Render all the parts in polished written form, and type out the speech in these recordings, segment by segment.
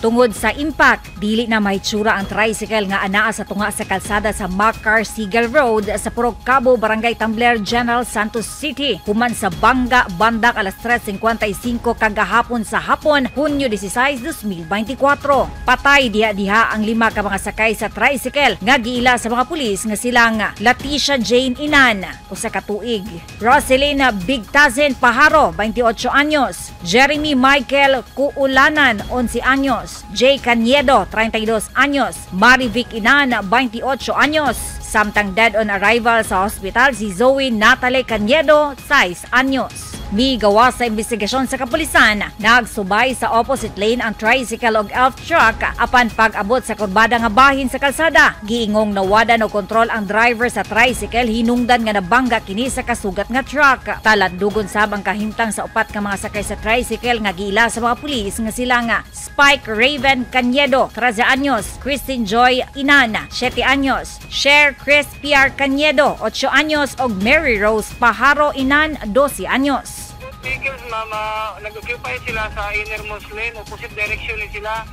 Tungod sa impact, dili na mahitsura ang tricycle nga anaa sa tunga sa kalsada sa Macar Sigal Road sa Purok Cabo, Barangay Tambler, General Santos City. Human sa bangga bandang alas 3:55 kagahapon sa hapon, Hunyo 16, 2024. Patay diha-diha ang lima ka mga sakay sa tricycle nga giila sa mga pulis nga silang Leticia Jane Inan, 1 ka tuig, Roselina Bigtazen Pajaro, 28 anyos, Jeremy Michael Kuulanan, 11 anyos, Jay Caniedo, 32 anyos, Marivic Inan, 28 anyos. Samtang dead on arrival sa hospital si Zoe Natalie Caniedo, 6 anyos. Migawas sa investigasyon sa kapulisan, nagsubay sa opposite lane ang tricycle og elf truck apan pag-abot sa kurbada nga bahin sa kalsada, giingong nawada og kontrol ang driver sa tricycle hinungdan nga nabangga kini sa kasugat nga truck. Talandugon sab ang kahimtang sa upat ka mga sakay sa tricycle nga giila sa mga pulis nga sila nga Spike Raven Caniedo, 13 anyos, Christine Joy Inan, 7 anyos, Cher Chris PR Caniedo, 8 anyos ug Mary Rose Pajaro Inan, 12 anyos. Vehicles, mama, nag-occupy sila sa innermost lane, opposite direction ni sila.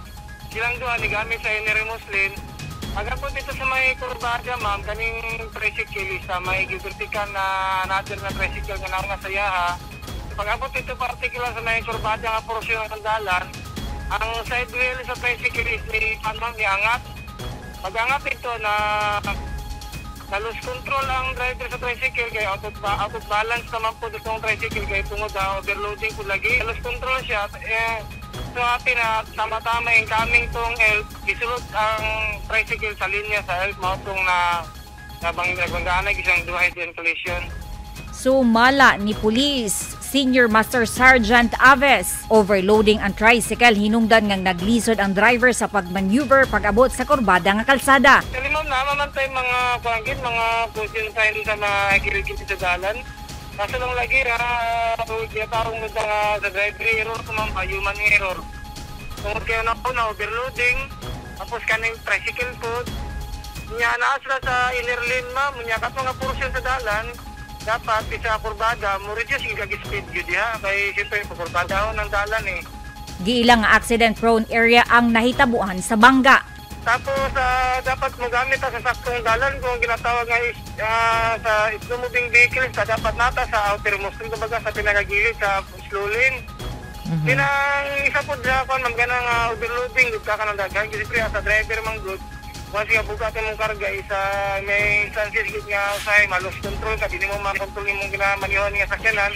Silang duha ni gamit sa innermost lane. Pag-abot dito sa may kurbada, ma'am, kaning tricycle is sa may givertikan na another na tricycle nga nauna sa iyaha. Pag-abot dito particular sa may kurbada nga porsyon ng dalan, ang side wheel sa tricycle is ni ano, niangat. Pag-angat ito na na lose control ang driver sa tricycle kay out of balance naman po itong tricycle kay tungod sa overloading po lagi. Lose control siya eh, so atin na tama-tama incoming tong elf, isulod ang tricycle sa linya sa elf, mao tong na nabang nagbanggaan isang duha din collision. Sumala ni Police Senior Master Sergeant Aves, overloading ang tricycle hinungdan ngang naglisod ang driver sa pagmaneuver pag-abot sa kurbada nga kalsada. Kali, ma'am, naa man tay mga kuangin, mga caution sign sa mga gilid sa dalan. Kaso lang lagi ha, ginatawag mo sa driver error ko, ma'am, human error. Tungod kayo na po na overloading, tapos kaning tricycle po, nya naa sila sa inner lane, ma'am, nya kato nga portion sa dalan, dapat isa kurbada, mo reduce yung speed yun diha, kay siyempre kurbada ng dalan eh. Giilang nga accident prone area ang nahitabuan sa bangga. Tapos dapat mo gamit ta sa saktong dalan kung ginatawag nga is, sa slow moving vehicles ta dapat nata sa outermost lane, kumbaga sa pinakagilid sa slow lane. Pinang isa po sa kwan, ma'am, ganang overloading gud ka kanang daghan kasi pre sa driver man gud. Once nga bugat imong karga isa may instances gud nga usahay ma-lose control ka, dili mo makontrol imong ginamanihon nga sakyanan.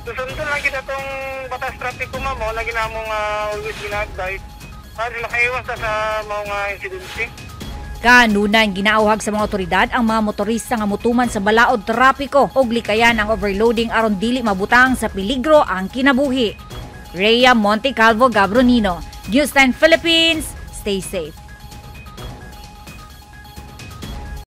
So sundon lang kita tong batas trapiko, ma'am, mao lagi na among always gina-advise para makaiwas ta sa mga insidente. Kanunay ginaauhag sa mga otoridad ang mga motorista nga mutuman sa balaod trapiko ug likayan ang overloading aron dili mabutang sa peligro ang kinabuhi. Rhea Monte Calvo Gabronino, News 10 Philippines, stay safe.